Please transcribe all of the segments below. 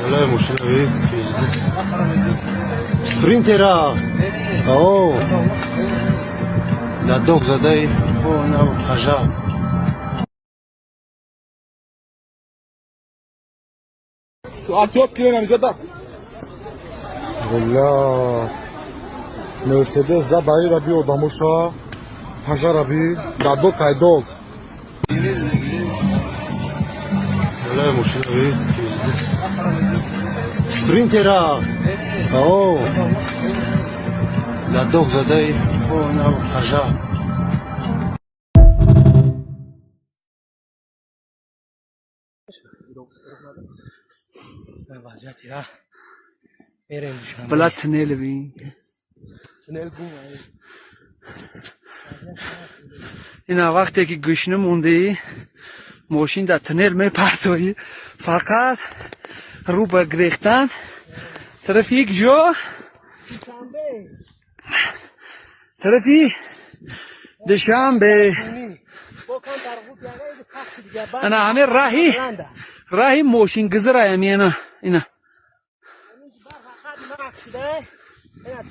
Бале, мошина Спринтера. О. Ладок задай. О, на пожар. Отёт килем зада. Бля. Мерседес за баира би одамоша. Пожара би. Дадок айдок. Бале, мошина би. Спринтера. О. Ладок задай. О, на пожар. Бала, туннел бин. Ина, вақте ки гӯшна мондаӣ, мошин дар туннел мепартоӣ, фақат рӯ ба гирехтан тарафи ҷо, тарафи Душанбе. Ана ҳамин раҳи мошингузара, ина, ина.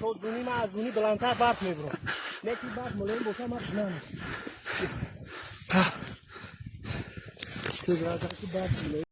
То зуни ма, аз зуни баландтар барф мебурам. Неки барф мулоим боша, ма баланд. Барф мулоим.